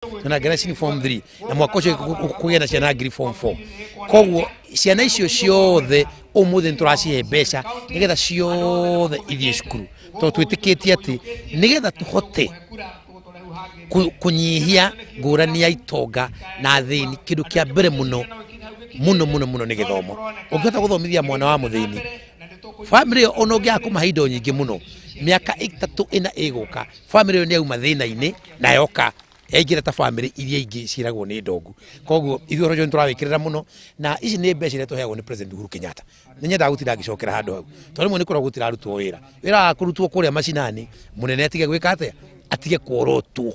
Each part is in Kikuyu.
Twĩna ngiri ici form 3 na mwaka ũcio kũgĩa na ciana ngiri form 4. Koguo ciana icio ciothe ũmũthĩ nĩ tũracihe mbeca nĩgetha ciothe ithiĩ cukuru, tondũ twĩtĩkĩtie atĩ nĩgetha tũhote kũnyihia ngũrani ya itonga na athĩni, kĩndũ kĩa mbere mũno mũno mũno mũno nĩ gĩthomo. Ũngĩhota gũthomithia mwana wa mũthĩni, bamĩrĩ ĩyo ona ũngĩaga kũmahe indo nyingĩ mũno, mĩaka 3 4 ĩgũka, bamĩrĩ ĩyo nĩ yauma thĩna-inĩ na yoka yaingĩra ta bamĩrĩ iria ingĩ ciĩragwo nĩ ndongu. Koguo ithuĩ ũhoro ũcio nĩ tũrawĩkĩrĩra mũno, na ici nĩ mbeca iria tũheagwo nĩ President Uhuru Kenyatta. Nĩ nyendaga gũtinda ngĩcokera handũ hau, tondũ rĩmwe nĩ kũragwo gũtirarutwo wĩra. Wĩra wa kũrutwo kũrĩa macinani, mũnene atige gwĩka atĩa? Atige kworotwo.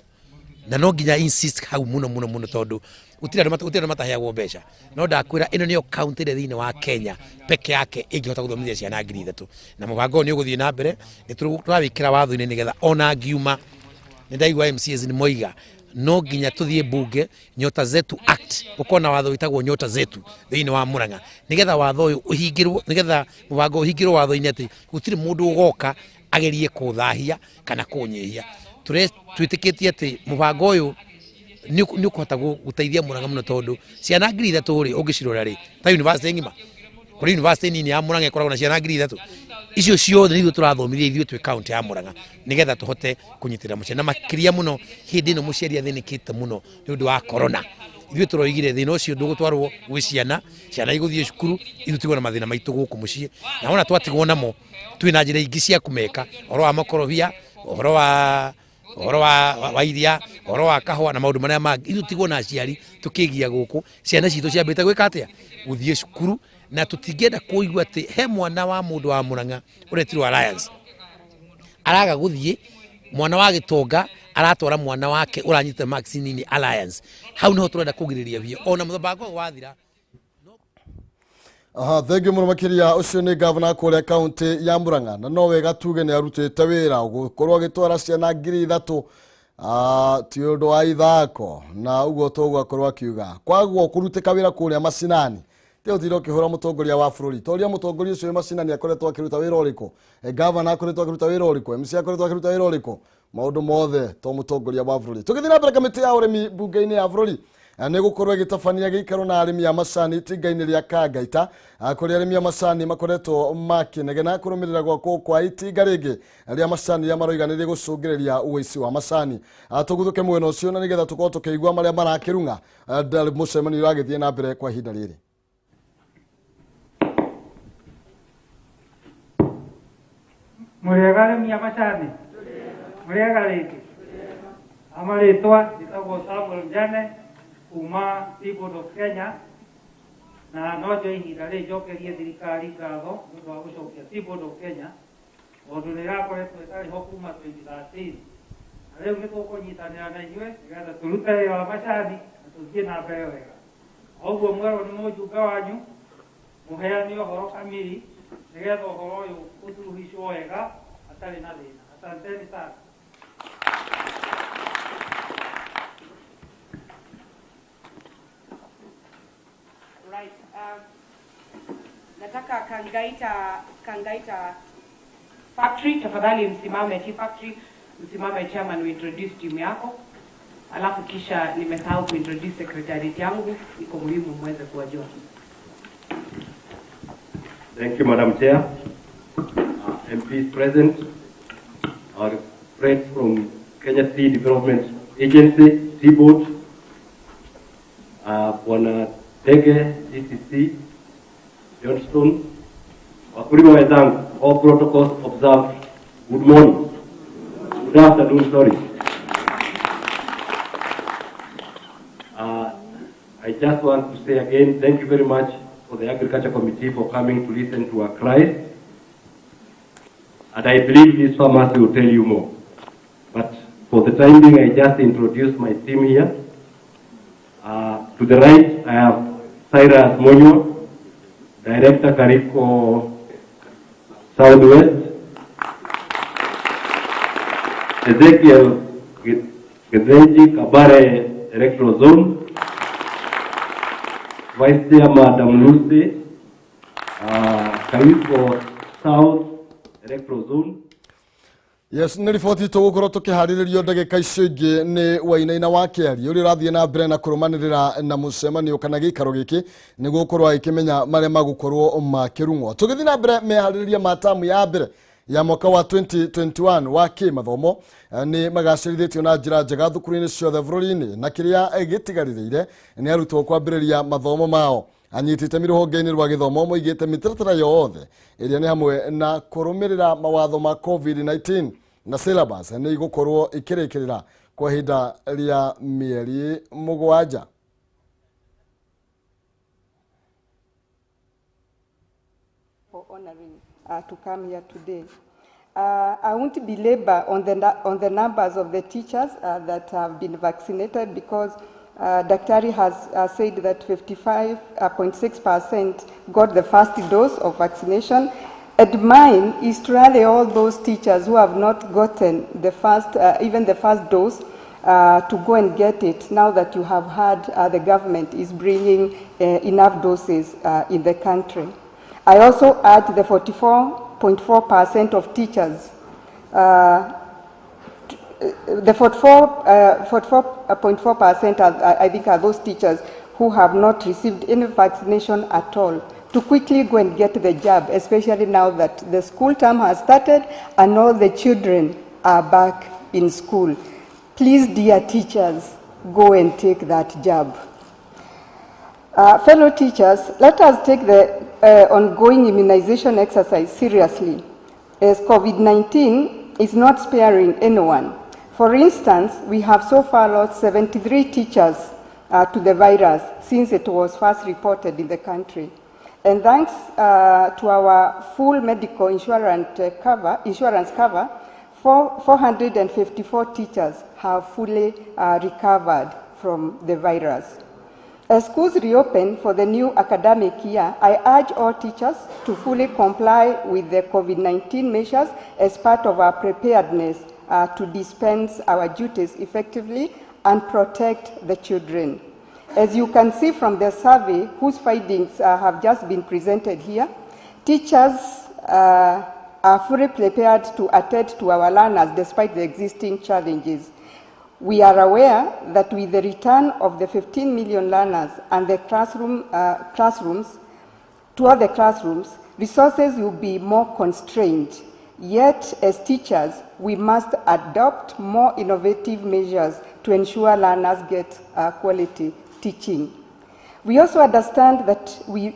Na no nginya insist hau mũno mũno mũno, tondũ gũtirĩ andũ mataheagwo mbeca. No ndakwĩra ĩno nĩyo county ĩrĩa thĩinĩ wa Kenya peke yake ĩngĩhota gũthomithia ciana 3,000. Na mũbango ũyũ nĩ ũgũthiĩ na mbere, nĩ tũrawĩkĩra watho-inĩ nĩgetha ona ngiuma, nĩ ndaigua MCAs nĩ moiga no nginya tũthiĩ mbunge Nyota Zetu Act, gũkorwo na watho wĩtagwo Nyota Zetu thĩinĩ wa Murang'a, nĩgetha watho ũyũ ũhingĩrwo, nĩgetha mũbango ũhingĩrwo watho-inĩ atĩ gũtirĩ mũndũ ũgoka agerie kũũthahia kana kũũnyihia. Twĩtĩkĩtie atĩ mũbango ũyũ nĩ ũkũhota gũteithia Murang'a mũno, tondũ ciana 3,000 rĩ, ũngĩcirora rĩ, ta university ng'ima, kũrĩ university nini ya Murang'a ĩkoragwo na ciana 3,000. Icio ciothe nĩ ithuĩ tũrathomithia ithuĩ twĩ county ya Murang'a, nĩgetha tũhote kũnyitĩrĩra mũciari. Na makĩria mũno hĩndĩ ĩno mũciari athĩnĩkĩte mũno nĩ ũndũ wa corona. Ithuĩ tũroigire thĩna ũcio ndũgũtwarwo gwĩ ciana, ciana igũthiĩ cukuru, ithuĩ tũtigwo na mathĩna maitũ gũkũ mũciĩ. Na wona twatigwo namo, twĩ na njĩra ingĩ cia kũmeka, ũhoro wa makorobia, ũhoro wa ũhoro wa iria, ũhoro wa kahũa na maũndũ marĩa mangĩ. Ithuĩ tũtigwo na aciari tũkĩgia gũkũ, ciana citũ ciambĩte gwĩka atĩa? Gũthiĩ cukuru. Na tũtingĩenda kũigua atĩ he mwana wa mũndũ wa Murang'a ũretirwo Alliance araga gũthiĩ, mwana wa gĩtonga aratwara mwana wake ũranyita marks nini Alliance. Hau niho tũrenda kũgirĩrĩria biũ ona mũbango ũyũ wathira. Aha, thank you mũno makĩria. Ũcio nĩ gavana kũrĩa kaunti ya Murang'a, na no wega tuge nĩ arutĩte wĩra gũkorwo agĩtwara ciana 3,000, ti ũndũ wa ithako, na ũguo toguo akorwo akiuga kwaguo kũrutĩka wĩra kũrĩa macinani ti ũtinde ũkĩhũra mũtongoria wa bũrũri. Toria mũtongoria ũcio wĩ macinani akoretwo akĩruta wĩra ũrĩkũ, gavana akoretwo akĩruta wĩra ũrĩkũ, MC akoretwo akĩruta wĩra ũrĩkũ, maũndũ mothe to mũtongoria wa bũrũri. Tũgĩthiĩ na mbere, kamĩtĩ ya ũrĩmi mbunge-inĩ ya bũrũri nĩ gũkorwo ĩgĩtabania gĩikaro na arĩmi a macani itinga-inĩ rĩa Kangaita, kũrĩa arĩmi a macani makoretwo makĩnegena kũrũmĩrĩra gwakwo kwa itinga rĩngĩ rĩa macani rĩa maroiga nĩ rĩgũcũngĩrĩria ũici wa macani. Tũguthũke mwena ũcio na nĩgetha tũkorwo tũkĩigua marĩa marakĩrung'a mũcemanio ũragĩthiĩ na mbere kwa ihinda rĩrĩ. Mũrĩega arĩmi a macani? Mũrĩega rĩngĩ? Amarĩtwa njĩtagwo Samuel Njane kuma Tea Board of Kenya, na no njoe ihinda rĩrĩ njokerie thirikari ngatho nĩ ũndũ wa gũcokia Tea Board of Kenya, tondũ nĩ ĩrakoretwo ĩtarĩ ho kuma 2013, na rĩu nĩ tũkũnyitanĩra na inyuĩ nĩgetha tũrute wĩra wa macani na tũthiĩ na mbere wega. Ũguo mwerwo nĩ mũjumbe wanyu mũheane ũhoro kamiri nĩgetha ũhoro ũyũ ũsuluhishwo wega hatarĩ na thĩna. Asanteni sana. Right. Nataka Kangaita Factory, tafadhali msimame. Tea Factory, msimame chairman, we introduce team yako. Alafu kisha nimesahau kuintroduce secretariat yangu, iko muhimu muweze kuwajua. Thank you, Madam Chair. MPs present, our friends from Kenya Tea Development Agency, Tea Board, Bwana Tege, GCC, Johnston, wakulima wenzangu, all protocols observed. Good morning. Good afternoon, sorry. I just want to say again, thank you very much for the Agriculture Committee for coming to listen to our cries. And I believe these farmers will tell you more. But for the time being, I just introduced my team here. To the right, I have Cyrus Monyo, Director Kariko Southwest, Ezekiel Gezenji, Kabare Electoral Zone, Vice Chair Madam Lucy, Kariko South Electoral Zone. Yes, nĩ riboti tũgũkorwo tũkĩharĩrĩrio ndagĩka icio ingĩ nĩ Wainaina wa Kĩaria ũrĩa ũrathiĩ na mbere na kũrũmanĩrĩra na mũcemanio kana gĩikaro gĩkĩ nĩguo gũkorwo agĩkĩmenya marĩa magũkorwo makĩrung'wo. Tũgĩthiĩ na mbere meharĩrĩria ma tamu ya mbere ya mwaka wa 2021 wa kĩmathomo nĩ magacĩrithĩtio na njĩra njega thukuru-inĩ ciothe bũrũri-inĩ, na kĩrĩa gĩtigarĩrĩire nĩ arutwo kwambĩrĩria mathomo mao. Anyiti itemi rũhonge-inĩ rwa gĩthomo moigĩte mĩtaratara yothe ĩrĩa nĩ hamwe na kũrũmĩrĩra mawatho ma COVID-19 na syllabus nĩ igũkorwo ikĩrĩkĩrĩra kwa ihinda rĩa mĩeri 7. For honoring to come here today. I won't belabor on the numbers of the teachers that have been vaccinated, because Daktari has said that 55.6% got the first dose of vaccination. And mine is to rally all those teachers who have not gotten the first, even the first dose, to go and get it now that you have heard the government is bringing enough doses in the country. I also add the 44.4% of teachers, the 44.4% are, I think, are those teachers who have not received any vaccination at all, to quickly go and get the jab, especially now that the school term has started and all the children are back in school. Please, dear teachers, go and take that jab. Fellow teachers, let us take the ongoing immunization exercise seriously, as COVID-19 is not sparing anyone. For instance, we have so far lost 73 teachers to the virus since it was first reported in the country. And thanks to our full medical insurance cover, 454 teachers have fully recovered from the virus. As schools reopen for the new academic year, I urge all teachers to fully comply with the COVID-19 measures as part of our preparedness to dispense our duties effectively and protect the children. As you can see from the survey, whose findings have just been presented here, teachers are fully prepared to attend to our learners despite the existing challenges. We are aware that with the return of the 15 million learners and the classrooms, to all the classrooms, resources will be more constrained. Yet, as teachers, we must adopt more innovative measures to ensure learners get quality teaching. We also understand that we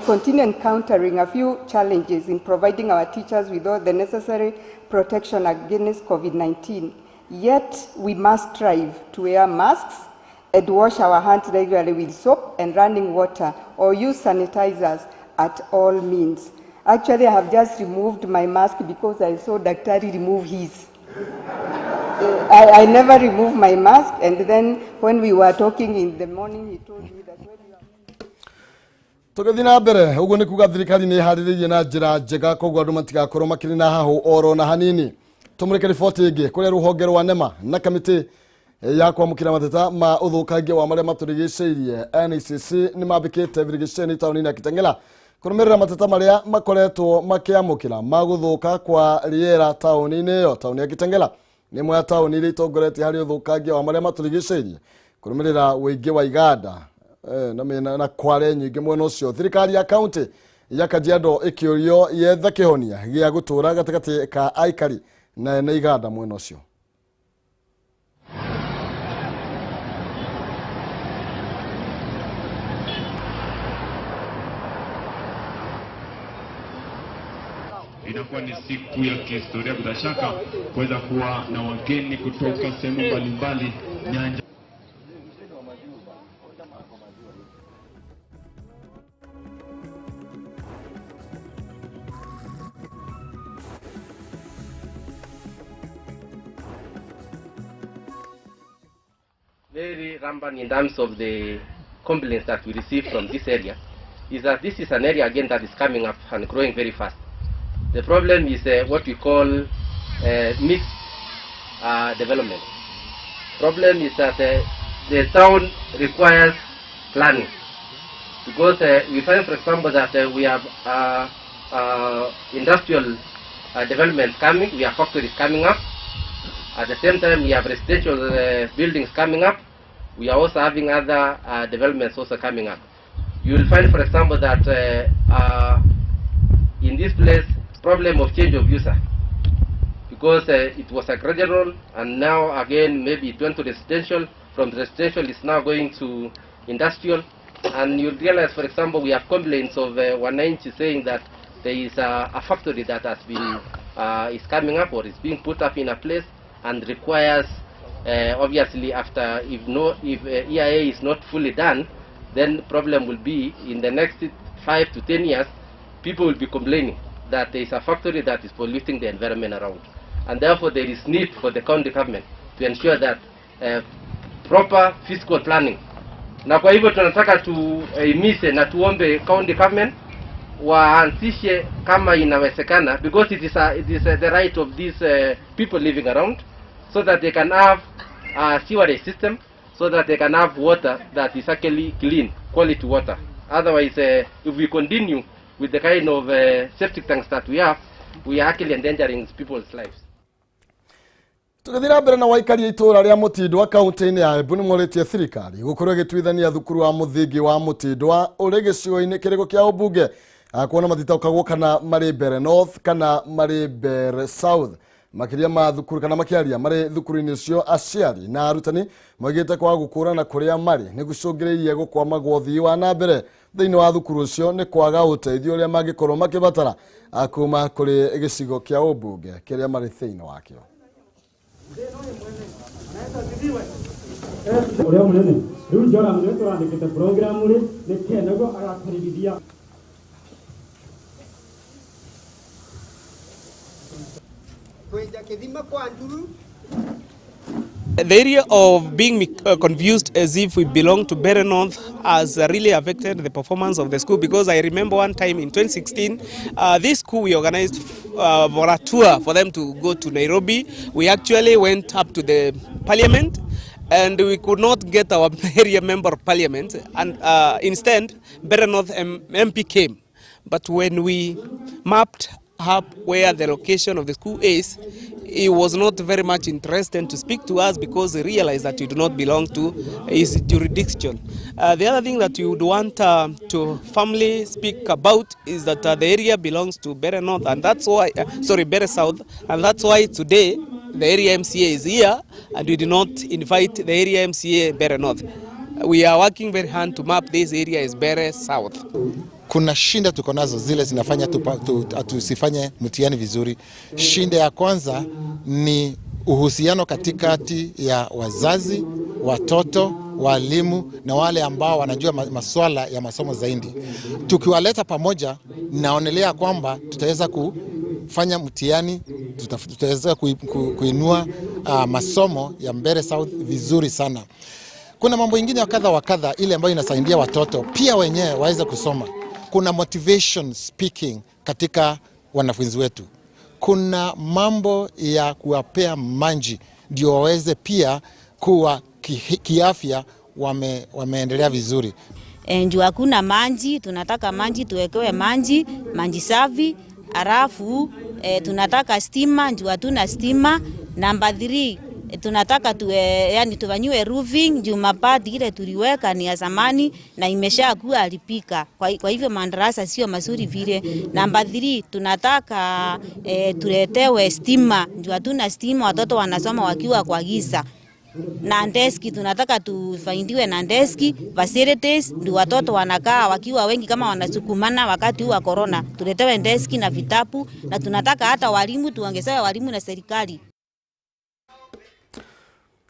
continue encountering a few challenges in providing our teachers with all the necessary protection against COVID-19. Yet, we must strive to wear masks and wash our hands regularly with soap and running water, or use sanitizers at all means. Actually, I have just removed my mask because I saw Daktari remove his. I never remove my mask, and then when we were talking in the morning, he told me that when you are... Tũgĩthiĩ na mbere ũguo nĩ kuga thirikari nĩ ĩharĩrĩirie na njĩra njega, koguo andũ matigakorwo makĩrĩ na hahũ oro na hanini. Tumurike riboti ĩngĩ kũrĩa rũhonge rwa NEMA na kamĩtĩ ya kwamũkĩra mateta ma ũthũkangia wa marĩa matũrigicĩirie NECC nĩ mambĩkĩte birigiceni taũni-inĩ ya Kitengela kũrũmĩrĩra mateta marĩa makoretwo makĩamũkĩra ma gũthũka kwa rĩera taũni-inĩ ĩyo. Taũni ya Kitengela nĩ ĩmwe ya taũni iria itongoretie harĩ ũthũkangia wa marĩa matũrigicĩirie kũrũmĩrĩra ũingĩ wa iganda na kware nyingĩ mwena ũcio. Thirikari ya kaunti ya Kajiado ĩkĩũrio yethe kĩhonia gĩa gũtũra gatagatĩ ka aikari na ene iganda mwena ũcio. Inakuwa ni siku ya kihistoria bila shaka kuweza kuwa na wageni kutoka sehemu mbalimbali nyanja. Very rampant in terms of the complaints that we receive from this area is that this is an area again that is coming up and growing very fast. The problem is what we call mixed development. Problem is that the town requires planning, because we find, for example, that we have industrial developments coming, we have factories coming up. At the same time, we have residential buildings coming up. We are also having other developments also coming up. You will find, for example, that in this place, problem of change of user, because it was agricultural and now again maybe it went to residential. From residential it's now going to industrial. And you realize, for example, we have complaints of wananchi saying that there is a factory that has been is coming up or is being put up in a place and requires obviously after if EIA is not fully done, then problem will be in the next 5 to 10 years, people will be complaining that there is a factory that is polluting the environment around. And therefore there is need for the county government to ensure that proper fiscal planning. Na kwa hivyo tunataka tuimise na tuombe county government waanzishe kama inawezekana, because it is the right of these people living around, so that they can have a sewerage system, so that they can have water that is actually clean, quality water. Otherwise, if we continue with the kind of septic tanks that we have, we are actually endangering people's lives. Tũgĩthiĩ na mbere na waikari itũra rĩa Mũtindwa kaunti-inĩ ya Embu nĩ morĩtie thirikari gũkorwo ĩgĩtuithania thukuru wa mũthingi wa Mũtindwa ũrĩ gĩcigo-inĩ kĩrĩkũ kĩa ũmbunge, kuona matitaũkagwo kana marĩ Mbeere North kana marĩ Mbeere South. Makĩria ma thukuru kana makĩaria marĩ thukuru-inĩ ũcio, aciari na arutani moigĩte kwaga gũkũrana kũrĩa marĩ nĩ gũcũngĩrĩirie gũkwama gwa ũthii wa na mbere thĩinĩ wa thukuru ũcio nĩ kwaga ũteithio ũrĩa mangĩkorwo makĩbatara kuma kũrĩ gĩcigo kĩa ũmbunge kĩrĩa marĩ thĩinĩ wakĩo. Ũrĩa mũnene rĩu Joram nĩwe tũrandĩkĩte program rĩ nĩ kenaguo agakaribithia. The area of being confused as if we belong to Mbeere North has really affected the performance of the school, because I remember one time in 2016, this school we organized for a tour for them to go to Nairobi. We actually went up to the parliament and we could not get our area member of parliament, and instead Mbeere North MP came. But when we mapped up where the location of the school is, he was not very much interested to speak to us because he realized that we do not belong to his jurisdiction. The other thing that we would want to firmly speak about is that the area belongs to Mbeere North, and that's why, Mbeere South, and that's why today the area MCA is here, and we did not invite the area MCA Mbeere North. We are working very hard to map this area as Mbeere South. Kuna shinda tuko nazo zile zinafanya tusifanye mtihani vizuri. Shinda ya kwanza ni uhusiano katikati ya wazazi, watoto, walimu na wale ambao wanajua masuala ya masomo zaidi. Tukiwaleta pamoja, naonelea kwamba tutaweza kufanya mtihani, tutaweza kuinua masomo ya Mbeere South vizuri sana. Kuna mambo ingine ya kadha wa kadha ile ambayo inasaidia watoto pia wenyewe waweze kusoma. Kuna motivation speaking katika wanafunzi wetu. Kuna mambo ya kuwapea manji ndio waweze pia kuwa kiafya wameendelea vizuri. Ndio hakuna manji, tunataka manji, tuwekewe manji, manji safi, halafu tunataka stima, ndio hatuna stima. Namba 3 tunataka yani tufanyiwe roofing juu mabati ile tuliweka ni ya zamani na imeshakuwa alipika. Kwa hivyo madarasa sio mazuri vile. Namba 3 tunataka tuletewe stima juu hatuna stima, watoto wanasoma wakiwa kwa giza. Na deski tunataka tufaindiwe na deski facilities ndio watoto wanakaa wakiwa wengi kama wanasukumana wakati wa corona. Tuletewe deski na vitabu, na tunataka hata walimu tuongezewe walimu na serikali.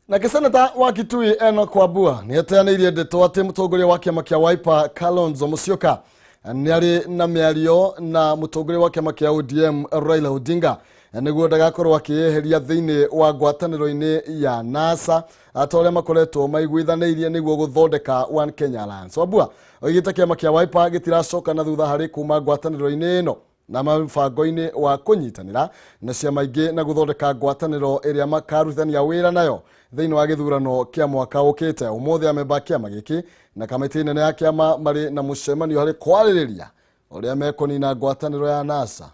Na seneta wa Kitui Enoch Wambua nĩ ateanĩirie ndeto atĩ mũtongoria wa kĩama kĩa Wiper Kalonzo Musyoka nĩ arĩ na mĩario na mũtongoria wa kĩama kĩa ODM Raila Odinga nĩguo ndagakorwo akĩyeheria thĩinĩ wa ngwatanĩro-inĩ ya NASA ta ũrĩa makoretwo maiguithanĩirie nĩguo gũthondeka One Kenya Alliance. Wambua oigĩte kĩama kĩa Wiper gĩtiracoka na thutha harĩ kuma ngwatanĩro-inĩ ĩno na mũbango-inĩ wa kũnyitanĩra na ciama ingĩ na gũthondeka ngwatanĩro ĩrĩa makarutithania wĩra nayo thĩinĩ wa gĩthurano kĩa mwaka ũkĩte. Ũmũthĩ amemba kĩama gĩkĩ na kamĩtĩ nene ya kĩama marĩ na mũcemanio harĩ kwarĩrĩria ũrĩa mekũnina ngwatanĩro ya NASA.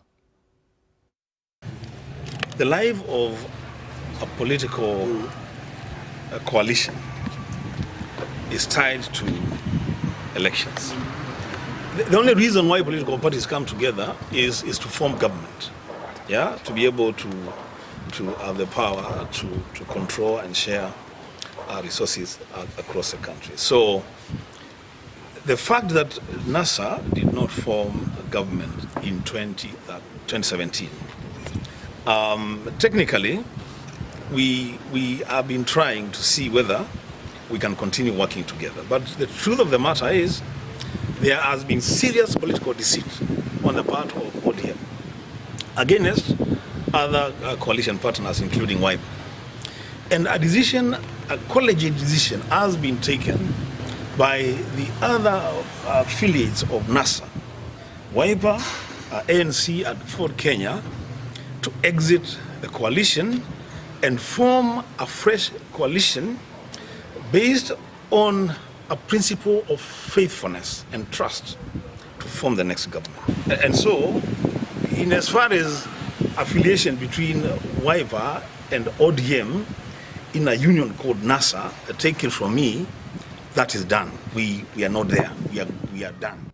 The life of a political coalition is tied to elections. The only reason why political parties come together is to form government, yeah, to be able to have the power to control and share our resources across the country. So the fact that NASA did not form a government in 2017, technically, we have been trying to see whether we can continue working together. But the truth of the matter is, there has been serious political deceit on the part of ODM against other coalition partners, including Wiper. And a decision, a collegiate decision, has been taken by the other affiliates of NASA, Wiper, ANC, and Ford Kenya, to exit the coalition and form a fresh coalition based on a principle of faithfulness and trust to form the next government. And so, in as far as affiliation between Wiper and ODM in a union called NASA, take it from me, that is done. We are not there. We are done.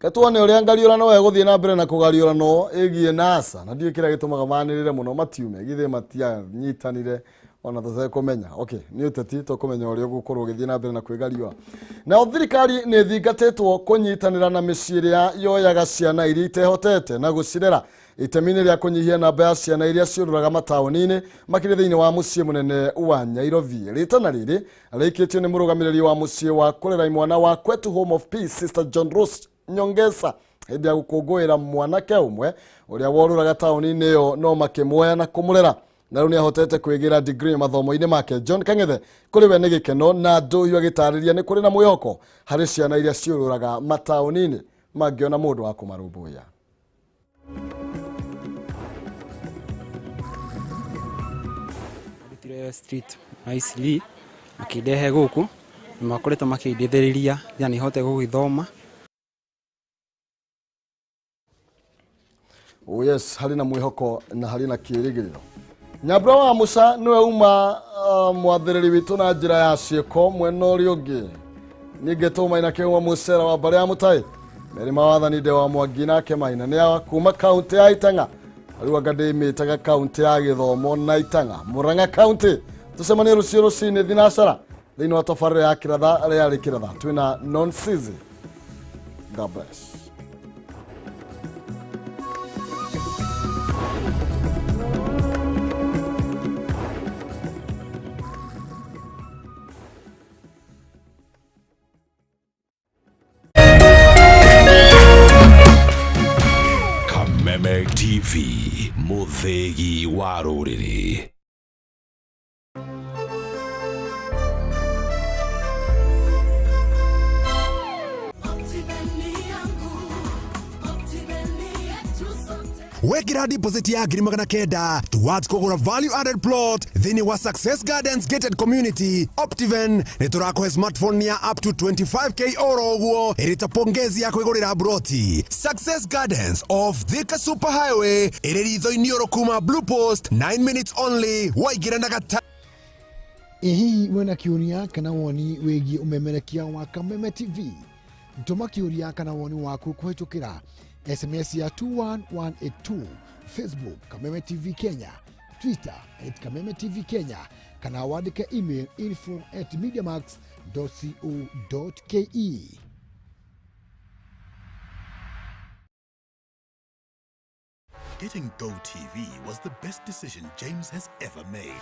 Katuone uria ngariurano eguthie na mbere na kugariurano igie NASA na ndiũ kĩrĩa gĩtũmaga manĩrĩre mũno matiume githĩ matianyitanire ona tũtekũmenya. Okay, nĩ ũteti tũkũmenya ũrĩa ũgũkorwo ũgĩthiĩ na mbere na kwĩgariũa. Nayo thirikari nĩ ĩthingatĩtwo kũnyitanĩra na mĩciĩ ĩrĩa yoyaga ciana iria itehotete na gũcirera itemi-inĩ rĩa kũnyihia namba ya ciana iria ciũrũraga mataũni-inĩ makĩria thĩinĩ wa mũciĩ mũnene wa Nairobi. Rĩtana rĩrĩ rĩikĩtio nĩ mũrũgamĩrĩri wa mũciĩ wa kũrera imwana wa Kwetu Home of Peace, Sister John Rose Nyongesa, hĩndĩ ya gũkũngũĩra mwanake ũmwe ũrĩa worũraga taũni-inĩ ĩyo no makĩmuoya na kũmũrera na rĩu nĩahotete kwĩgĩra degree mathomo-inĩ make. John Kang'ethe kũrĩ we nĩ gĩkeno na ndũhiũ agĩtarĩria nĩ kũrĩ na mwĩhoko harĩ ciana iria ciũrũraga mataũni-inĩ mangĩona mũndũ wa kũmarũmbũiya. Street nicely makĩndehe gũkũ nĩ makoretwo makĩndeithĩrĩria yani hote gũgĩthoma. Oh yes, harĩ na mwĩhoko na harĩ na kĩĩrĩgĩrĩro. Nyambura wa Musa niwe uma mwathĩrĩri witũ na njĩra ya ciĩko mwena ũrĩa ũngĩ. Ningĩ tũmaina kĩuma mũcera wa mbarĩ ya Mũtai Meri mawathani nde wa Mwangi nake Maina nĩ kuma kaunti ya Itang'a. Rĩu anga ndĩmĩtaga kaunti ya Gĩthomo na Itang'a, Murang'a kaunti. Tũcemanie rũciũ rũcinĩ thinacara thĩinĩ wa tabarĩra ya Kĩratha rĩarĩ Kĩratha twĩna Non-Season. God bless. Kameme TV, Muthegi wa rũrĩrĩ. Wekira deposit ya 900,000 towards kũgũra value added plot thĩinĩ wa Success Gardens gated community Optiven nĩ tũrakũhe smartphone ya up to 25k oro ũguo ĩrĩ ta pongezi ya kwĩgũrĩra broti. Success Gardens off Thika Super Highway ĩrĩ ritho-inĩ oro kuma Blue Post 9 minutes only waingĩra na gata. Ĩ hihi wĩna kĩũria kana woni wĩgiĩ ũmemerekia wa Kameme TV? Tũma kĩũria kana woni waku kũhĩtũkĩra SMS ya 21182, Facebook Kameme TV Kenya, Twitter at Kameme TV Kenya, kana wandike email info@mediamax.co.ke. Getting Go TV was the best decision James has ever made.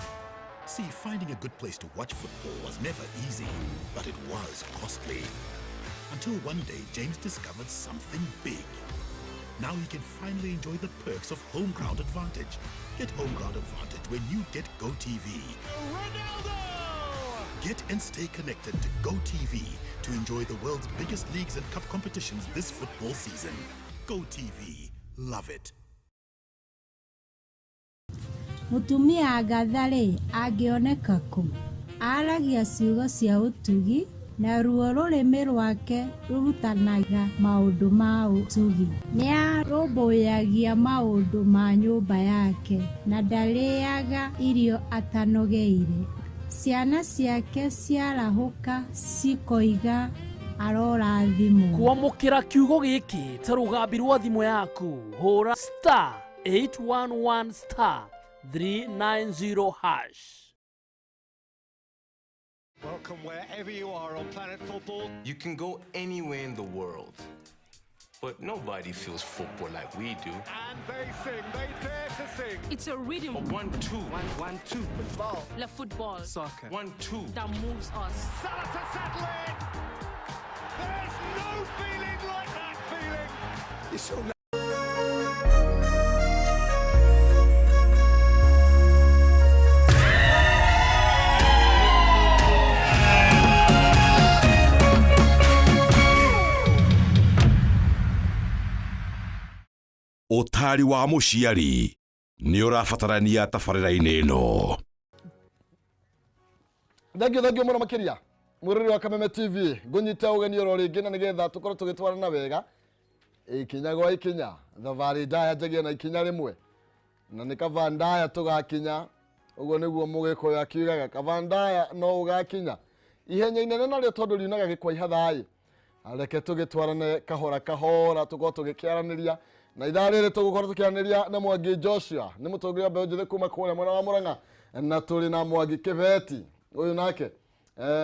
See, finding a good place to watch football was never easy, but it was costly. Until one day, James discovered something big. Now he can finally enjoy the perks of home ground advantage. Get home ground advantage when you get Go TV. Ronaldo! Get and stay connected to Go TV to enjoy the world's biggest leagues and cup competitions this football season. Go TV. Love it. Mutumia Agatha rĩ angĩoneka kũ? Aragia ciugo cia ũtugi Naruo rũrĩmĩ rwake rũrutanaga maũndũ ma ũtugi. Nĩarũmbũyagia maũndũ ma nyũmba yake, na ndarĩĩaga irio atanogeire. Ciana ciake ciarahũka cikoiga arorathimwo. Kwamũkĩra kiugo gĩkĩ ta rũgambi rwa thimũ yaku, hũra star 811 star 390 hash. Welcome wherever you are on Planet Football. You can go anywhere in the world, but nobody feels football like we do. And they sing, they dare to sing. It's a rhythm. A 1-2. 1-1-2. Football. La football. Soccer. 1-2. That moves us. Salah to settle it. There's no feeling like that feeling. It's so Ũtari wa mũciari nĩ ũrabatarania tabarĩra-inĩ ĩno. Thank you mũno makĩria mwĩrori wa Kameme TV, ngũnyita ũgeni oro rĩngĩ na nĩgetha tũkorwo tũgĩtwarana wega ikinya gwa ikinya. Thabarĩ ndaya njagia na ikinya rĩmwe, na nĩ kaba ndaya tũgakinya. Ũguo nĩguo Mũgĩkũyũ akiugaga, kaba ndaya no ũgakinya. Ihenya inene narĩo tondũ riunaga gĩkwa thayũ. Reke tũgĩtwarane kahora kahora, tũkorwo tũgĩkĩaranĩria na ithaa rĩrĩ tũgũkorwo tũkĩaranĩria na Mwangi Joshua, nĩ mũtongoria wa mbeũ njĩthĩ kuma kũrĩa mwena wa Murang'a, na tũrĩ na Mwangi Kĩbeti, ũyũ nake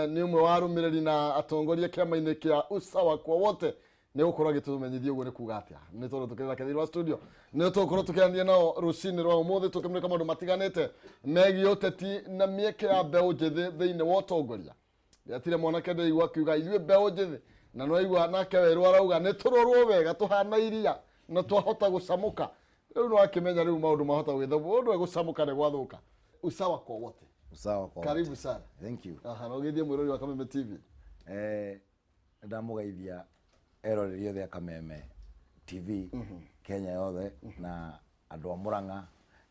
nĩ ũmwe wa arũmĩrĩri na atongoria kĩama-inĩ kĩa Usawa kwa Wote. Nĩ gũkorwo agĩtũmenyithia ũguo nĩ kuga atĩa, nĩ tondũ tũkĩrĩ nake thĩinĩ wa studio. Nĩ tũgũkorwo tũkĩaranĩria nao rũcinĩ rwa ũmũthĩ, tũkĩmũrĩka maũndũ matiganĩte megiĩ ũteti na mĩeke ya mbeũ njĩthĩ thĩinĩ wa ũtongoria. Ndĩratire mwanake ndĩraigua akiuga ithuĩ mbeũ njĩthĩ, na nĩwaigua nake werũ arauga nĩ tũrorwo wega tũhana iria na twahota gũcamũka. Rĩu nĩwakĩmenya rĩu maũndũ mahota gũgĩthũka, ũndũ gũcamũka nĩ gwathũka. Usawa kwa wote. Usawa kwa wote. Karibu sana. Thank you. Aha, na ũgeithie mwĩrori wa Kameme TV. Ndamũgeithia eroreri othe a Kameme TV Kenya yothe, na andũ a Murang'a,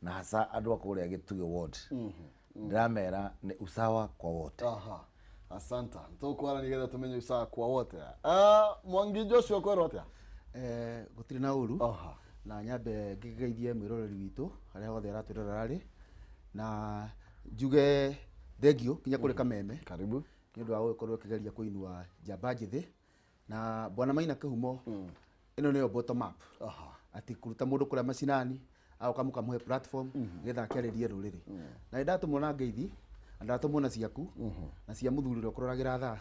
na hasa andũ a kũrĩa Gĩtugĩ ward. Ndĩramera nĩ usawa kwa wote. Aha. Asante. Tũkwaranĩria nĩgetha tũmenye usawa kwa wote. Mwangi Joshua kwĩrwo atĩa? Gũtirĩ na ũru. Na nyambe ngĩgeithie mwĩroreri witũ harĩa hothe aratwĩrorera rĩ, na njuge thengio kinya kũrĩ Kameme. Karibu. Nĩ ũndũ wa gũgĩkorwo ũkĩgeria kũinua njamba njĩthĩ. Na Bwana Maina Kĩhumo, ĩno nĩyo bottom up. Atĩ kũruta mũndũ kũrĩa macinani agoka mũkamũhe platform nĩgetha akĩarĩrie rũrĩrĩ. Na nĩ ndatũmwo na ngeithi, na ndatũmwo na ciaku, na cia mũthuri ũrĩa ũkũroragĩra thaa,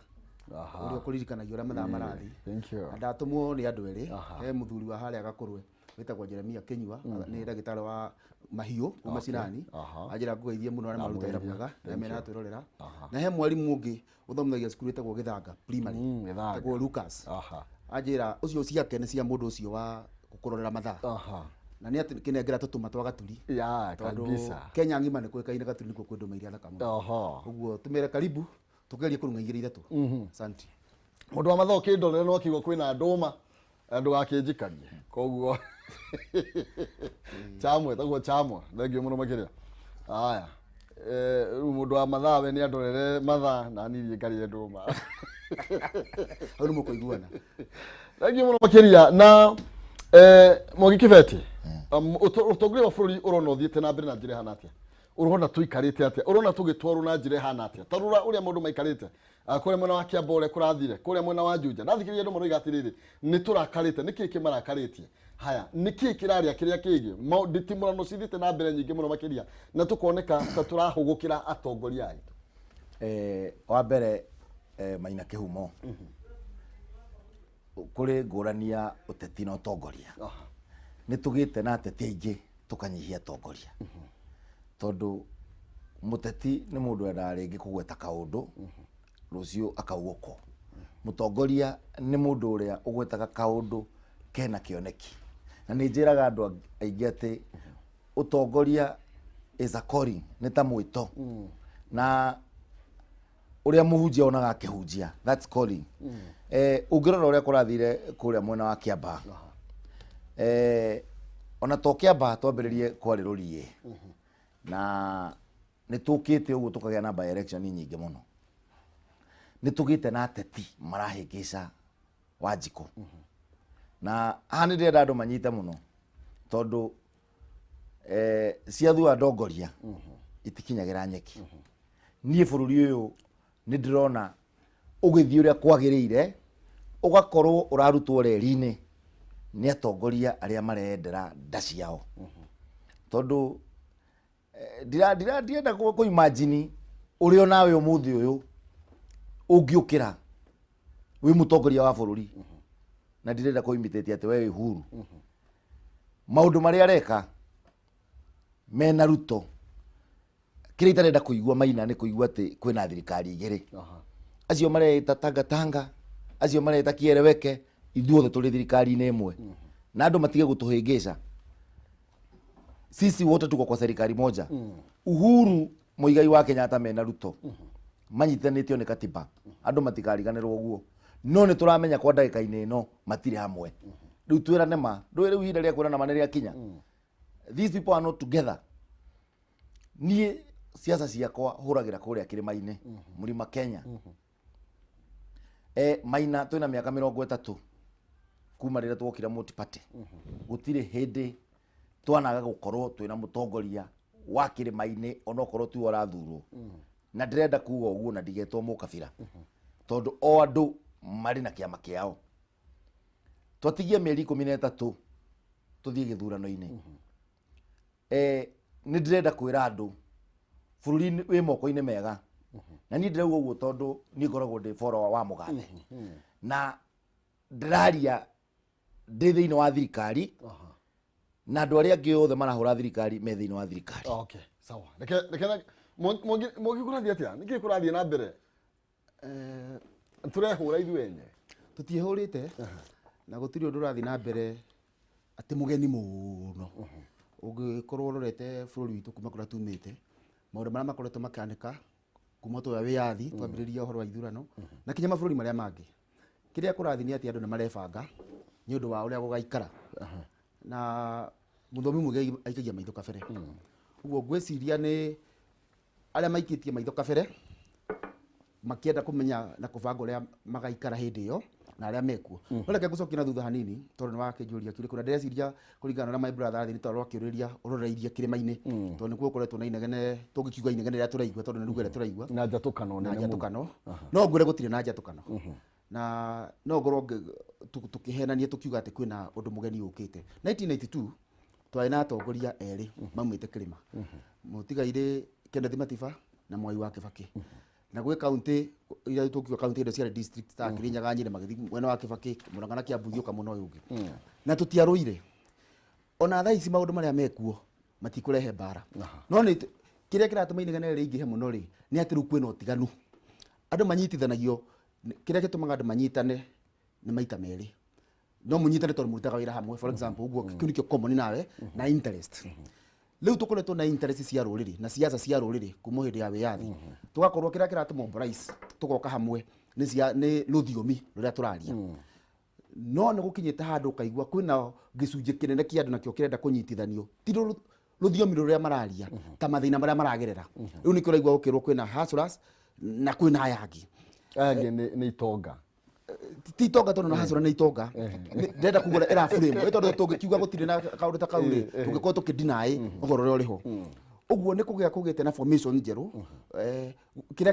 ũrĩa ũkũririkanagia ũrĩa mathaa marathiĩ. Thank you. Na ndatũmwo nĩ andũ erĩ, he mũthuri wa harĩa Gakũrwe wĩtagwo Jeremia Kĩnyua, nĩ ndagĩtarĩ wa mahiũ kuma macinani. Anjĩra ngũgeithie mũno arĩa maruta wĩra mwega, na mena atwĩrorera. Na he mwarimũ ũngĩ ũthomithagia cukuru ĩtagwo Gĩthanga Primary, ĩtagwo Lucas. Anjĩra ũcio ciake nĩ cia mũndũ ũcio wa gũkũrorera mathaa. Na nĩ atĩ kĩnengera tũtũma twa Gaturi. Ya, Tondũ kabisa. Kenya ng'ima nĩ kũĩkaine Gaturi nĩkuo kwĩ ndũma iria thaka mũno. Ũguo tũmere karibu tũgerie kũrung'a igĩrĩ ithatũ. Asante. Mũndũ wa mathaa ũkĩndorera no akiuga kwĩna ndũma, ndũgakĩnjikarie. Koguo chamwe, taguo chamwe. Thank you mũno makĩria. Haya. Rĩu mũndũ wa mathaa we nĩ andorere mathaa na niĩ thiĩ ngarĩe ndũma. Hau nĩ mũkũiguana. Thank you mũno makĩria. Na Mwangi Kĩbeti, ũtongoria wa bũrũri ũrona ũthiĩte na mbere na njĩra ĩhana atĩa? Ũrona tũikarĩte atĩa? Ũrona tũgĩtwarwo na njĩra ĩhana atĩa? Ta rora ũrĩa maũndũ maikarĩte. Kũrĩa mwena wa Kiambu ũrĩa kũrathire, kũrĩa mwena wa Juja. Ndathikĩrĩria andũ maroiga atĩrĩrĩ, nĩ tũrakarĩte, nĩkĩĩ kĩmarakarĩtie? Haya, nĩkĩĩ kĩrarĩa kĩrĩa kĩngĩ? Nditimũrano cithiĩte na mbere nyingĩ mũno makĩria, na tũkoneka ta tũrahũgũkĩra atongoria aitũ. Wa mbere, Maina Kĩhumo, kũrĩ ngũrani ya ũteti na ũtongoria. Nĩ tũgĩte na ateti aingĩ tũkanyihia atongoria. Tondũ mũteti nĩ mũndũ wendaga rĩngĩ kũgweta kaũndũ, rũciũ akaugũkwo. Mũtongoria nĩ mũndũ ũrĩa ũgwetaga kaũndũ kena kĩoneki. Na nĩ njĩraga andũ aingĩ atĩ ũtongoria is a calling, nĩ ta mwĩto. Na ũrĩa mũhunjia onaga akĩhunjia, that's calling. Ũngĩrora ũrĩa kũrathire kũrĩa mwena wa Kiambaa, ona to Kiambaa twambĩrĩrie kwarĩ rũriĩ, na nĩ tũkĩte ũguo tũkagĩa na by election nyingĩ mũno. Nĩ tũgĩte na ateti marahĩngĩca Wanjikũ. Na haha nĩ ndĩrenda andũ manyite mũno tondũ ciathua ndongoria itikinyagĩra nyeki. Niĩ bũrũri ũyũ nĩ ndĩrona ũgĩthiĩ ũrĩa kwagĩrĩire, ũgakorwo ũrarutwo reri-inĩ nĩ atongoria arĩa mareyendera nda ciao. Tondũ ndirenda kũ imagine ũrĩa onawe ũmũthĩ ũyũ ũngĩũkĩra wĩ mũtongoria wa bũrũri, na ndirenda kũ imitate atĩ we wĩ Uhuru. Maũndũ marĩa areka mena Ruto, kĩrĩa itarenda kũigua Maina nĩ kũigua atĩ kwĩna thirikari igĩrĩ. Acio mareita Tanga Tanga, acio mareita Kieleweke, ithuothe tũrĩ thirikari-inĩ ĩmwe. Na andũ matige gũtũhĩngĩca. Sisi wote tuko kwa serikali moja. Uhuru Muigai wa Kenyatta mena Ruto manyitithanĩtio nĩ katiba. Andũ matikariganĩrwo ũguo. No nĩ tũramenya kwa ndagĩka-inĩ ĩno matirĩ hamwe. Rĩu twĩrane ma, ndũĩ rĩu ihinda rĩa kwĩrana ma nĩ rĩakinya. These people are not together. Niĩ siasa ciakwa hũragĩra kũrĩa kĩrĩma-inĩ, Mlima Kenya. Maina twĩna mĩaka 30 kuma rĩrĩa twokire multi-party. Gũtirĩ hĩndĩ twanaga gũkorwo twĩna mũtongoria wa kĩrĩma-inĩ onokorwo tiwe ũrathurwo. Na ndĩrenda kuga ũguo na ndigetwo mũkabira, tondũ o andũ marĩ na kĩama kĩao. Twatigia mĩeri 13 tũthiĩ gĩthurano-inĩ. Nĩ ndĩrenda kwĩra andũ bũrũri wĩ moko-inĩ mega. Na niĩ ndĩrauga ũguo tondũ niĩ ngoragwo ndĩ follower wa Mũgathe. Na ndĩraria ndĩ thĩinĩ wa thirikari, na andũ arĩa angĩ othe marahũra thirikari me thĩinĩ wa thirikari. Okay, sawa. Reke reke Mwangi kũrathiĩ atĩa? Nĩkĩĩ kũrathiĩ na mbere? Tũrehũra ithuĩ ene. Tũtiĩhũrĩte na gũtirĩ ũndũ ũrathiĩ na mbere atĩ mũgeni mũno. Ũngĩkorwo ũrorete bũrũri witũ kuma kũrĩa tumĩte, maũndũ marĩa makoretwo makĩhanĩka kuma twoya wĩyathi, twambĩrĩria ũhoro wa ithurano, na kinya mabũrũri marĩa mangĩ. Kĩrĩa kũrathiĩ nĩ atĩ andũ nĩ marebanga nĩ ũndũ wa ũrĩa gũgaikara. Na mũthomi mũgĩ aikagia maitho kabere. Ũguo ngwĩciria nĩ arĩa maikĩtie maitho kabere makĩenda kũmenya na kũbanga ũrĩa magaikara hĩndĩ ĩyo na arĩa mekuo. No reke ngũcokie na thutha hanini tondũ nĩ wakĩnjũria kĩũria kĩu, na ndĩreciria kũringana na ũrĩa my brother arathiĩ nĩ tondũ akĩũrĩria ũroreirie kĩrĩma-inĩ, tondũ nĩkuo gũkoretwo na inegene, tũngĩkiuga inegene rĩrĩa tũraigua tondũ nĩ ruga ĩrĩa tũraigua na njatũkano na nene mũno. njatũkano. No ngwĩre gũtirĩ na njatũkano. Na no ngorwo tũkĩhenania tũkiuga atĩ kwĩna ũndũ mũgeni ũkĩte. 1992 twarĩ na atongoria erĩ maumĩte kĩrĩma, mũtigairĩ Kenneth Matiba na Mwai wa Kibaki. Na gwĩ kaunti iria tũkiuga kaunti iria ciarĩ district ta Kirinyaga, Nyĩrĩ magĩthiĩ mwena wa Kibaki, Murang'a na Kiambu igĩũka mwena ũyũ ũngĩ. Na tũtiarũire. Ona thaa ici maũndũ marĩa mekuo matikũrehe mbara. No nĩ kĩrĩa kĩratũma inegene rĩingĩhe mũno rĩ, nĩ atĩ rĩu kwĩna ũtiganu. Andũ manyitithanagio, kĩrĩa gĩtũmaga andũ manyitane nĩ maita merĩ. No mũnyitane tondũ mũrutaga wĩra hamwe, for example, ũguo kĩu nĩkĩo common nawe na interest. Rĩu tũkoretwo na interest cia rũrĩrĩ na siasa cia rũrĩrĩ kuma hĩndĩ ya wĩyathi. Tũgakorwo kĩrĩa kĩratũmobilize tũgoka hamwe nĩ rũthiomi rũrĩa tũraria. No nĩ gũkinyĩte handũ ũkaigua kwĩna gĩcunjĩ kĩnene kĩa andũ nakĩo kĩrenda kũnyitithanio ti rũthiomi rũrĩa mararia ta mathĩna marĩa maragerera. Rĩu nĩkĩo ũraigua gũkĩrwo kwĩna hustlers na kwĩna aya angĩ. Aya angĩ nĩ itonga. Ti itonga tondũ na hustlers nĩ itonga. Ndĩrenda kuga ũrĩa ĩra frame. Nĩ tondũ tũngĩkiuga gũtirĩ na kaũndũ ta kau rĩ, tũngĩkorwo tũkĩ-deny ũhoro ũrĩa ũrĩ ho. Ũguo nĩ kũgĩa kũgĩte na formation njerũ, kĩrĩa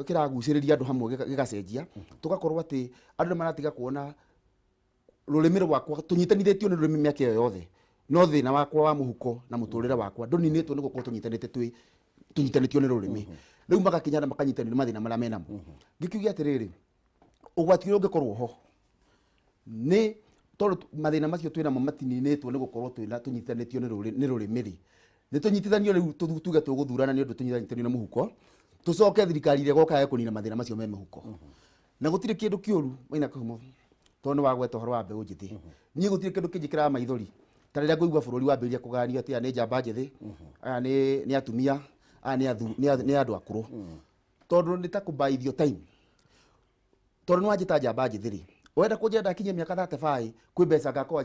kĩragucĩrĩria andũ hamwe gĩgacenjia, tũgakorwo atĩ andũ nĩ maratiga kuona rũrĩmĩ rwakwa tũnyitanithĩtio nĩ rũrĩmĩ mĩaka ĩyo yothe, no thĩna wakwa wa mũhuko na mũtũrĩre wakwa ndũninĩtwo nĩ gũkorwo tũnyitanĩte twĩ tũnyitanĩtio nĩ rũrĩmĩ. Rĩu magakinya na makanyitanio nĩ mathĩna marĩa menamo. Ngĩkiuge atĩrĩrĩ, ũgwati ũrĩa ũngĩkorwo ho nĩ tondũ mathĩna macio twĩnamo matininĩtwo nĩ gũkorwo twĩna tũnyitanĩtio nĩ rũrĩmĩ rĩ, nĩ tũnyitithanio rĩu tuge tũgũthurana nĩ ũndũ tũnyitanĩtio na mũhuko, tũcoke thirikari ĩrĩa ĩgoka yage kũnina mathĩna macio me mũhuko. Na gũtirĩ kĩndũ kĩũru Maina Kĩhumo, tondũ nĩ wagweta ũhoro wa mbeũ njĩthĩ. Niĩ gũtirĩ kĩndũ kĩnjĩkĩraga maithori ta rĩrĩa ngũigua bũrũri wambĩrĩria kũgayanio atĩ aya nĩ njamba njĩthĩ, aya nĩ atumia, aya nĩ andũ akũrũ. Tondũ nĩ ta kũbaithio time. Tondũ nĩ wanjĩta njamba njĩthĩ rĩ, wenda kũnjĩra ndakinyia mĩaka 35 kwĩ mbeca ngakorwo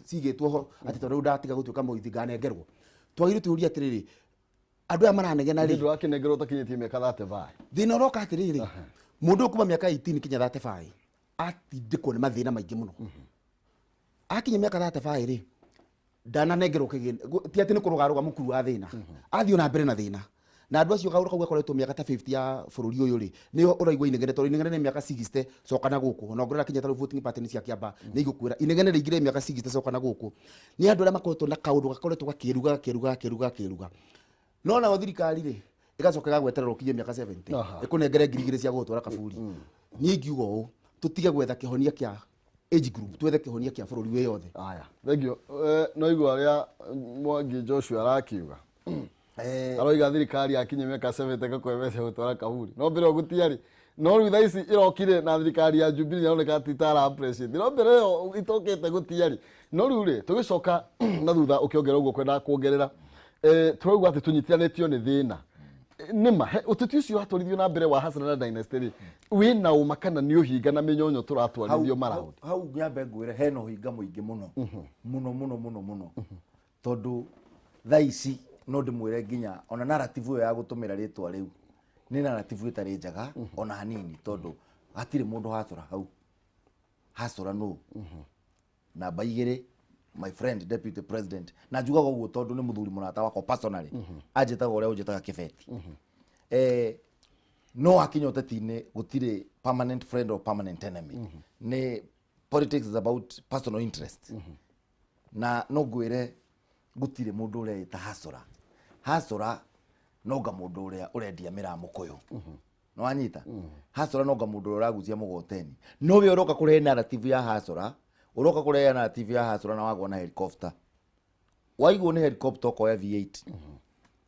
cigĩtwo ho atĩ tondũ rĩu ndatiga gũtuĩka mũithi nganengerwo. Twagĩrĩirwo twĩyũrie atĩrĩrĩ, andũ aya maranegena rĩ, Nĩ ũndũ wa kĩnengerwo ũtakinyĩtie mĩaka 35. Thĩna ũroka atĩrĩrĩ, Mũndũ ũyũ kuma mĩaka 18 kinya 35 atindĩkwo nĩ mathĩna maingĩ mũno. Akinya mĩaka 35 rĩ, ndananengerwo kĩgĩna, ti atĩ nĩ kũrũgarũga mũkuru wa thĩna, athiĩ ona mbere na thĩna. Na andũ acio gaũrũ kau gakoretwo mĩaka ta 50 ya bũrũri ũyũ rĩ, nĩyo ũraigua inegene, tondũ inegene nĩ mĩaka 60 coka na gũkũ. Ona ũngĩrora kinya ta rĩu voting pattern cia Kĩambaa nĩ igũkwĩra inegene rĩingĩre mĩaka 60 coka na gũkũ. Nĩ andũ arĩa makoretwo na kaũndũ gakoretwo gakĩruga gakĩruga gakĩruga gakĩruga, no nayo thirikari rĩ ĩgacoka ĩgagweterera ũkinye mĩaka 70 ĩkũnengere 2000 cia gũgũtwara kaburi. Niĩ ingiuga ũũ, tũtige gwetha kĩhonia kĩa age group, twethe kĩhonia kĩa bũrũri wĩ yothe. Aya, thengio. No igua arĩa Mwangi Joshua arakiuga, aroiga thirikari yakinya mĩaka 70 ĩgakũhe gũtwara kaburi, no mbere ĩyo gũtiarĩ. No rĩu thaa ici ĩrokire na thirikari ya Jubilee ĩroneka ti ta ara appreciate, no mbere ĩyo itokĩte gũtiarĩ. No rĩu rĩ, tũgĩcoka na thutha, ũkĩongerera ũguo kwendaga kuongerera, tũrauga atĩ tũnyitithanĩtio nĩ thĩna. Nĩma ũteti ũcio watwarithio na mbere wa Hassan na dynasty rĩ, wĩna ũma kana nĩ ũhinga na mĩnyonyo tũratwarithio maraũndi? Hau nyambe ngwĩre hena ũhinga mũingĩ mũno mũno mũno mũno mũno, tondũ thaa ici no ndĩmwĩre nginya ona narrative ĩyo ya gũtũmĩra rĩtwa rĩu nĩ narrative ĩtarĩ njega ona hanini, tondũ hatirĩ mũndũ hacora hau. Hacora nũ? Namba igĩrĩ, my friend deputy president, na njugaga ũguo tondũ nĩ mũthuri mũrata wakwa personally, anjĩtaga ũrĩa ũnjĩtaga kĩbeti. No akinya ũteti-inĩ gũtirĩ permanent friend or permanent enemy. Nĩ politics is about personal interest. Na no ngwĩre gũtirĩ mũndũ ũreĩta hacora. Hacora nonga mũndũ ũrĩa ũrendia mĩraa mũkũyũ, nĩwanyita? Hacora nonga mũndũ ũrĩa ũragucia mũgoteni. No we ũroka kũrehe narrative ya hacora, ũroka kũrehe narrative ya hacora na wagwa na helicopter, waigwo nĩ helicopter ũkoya V8.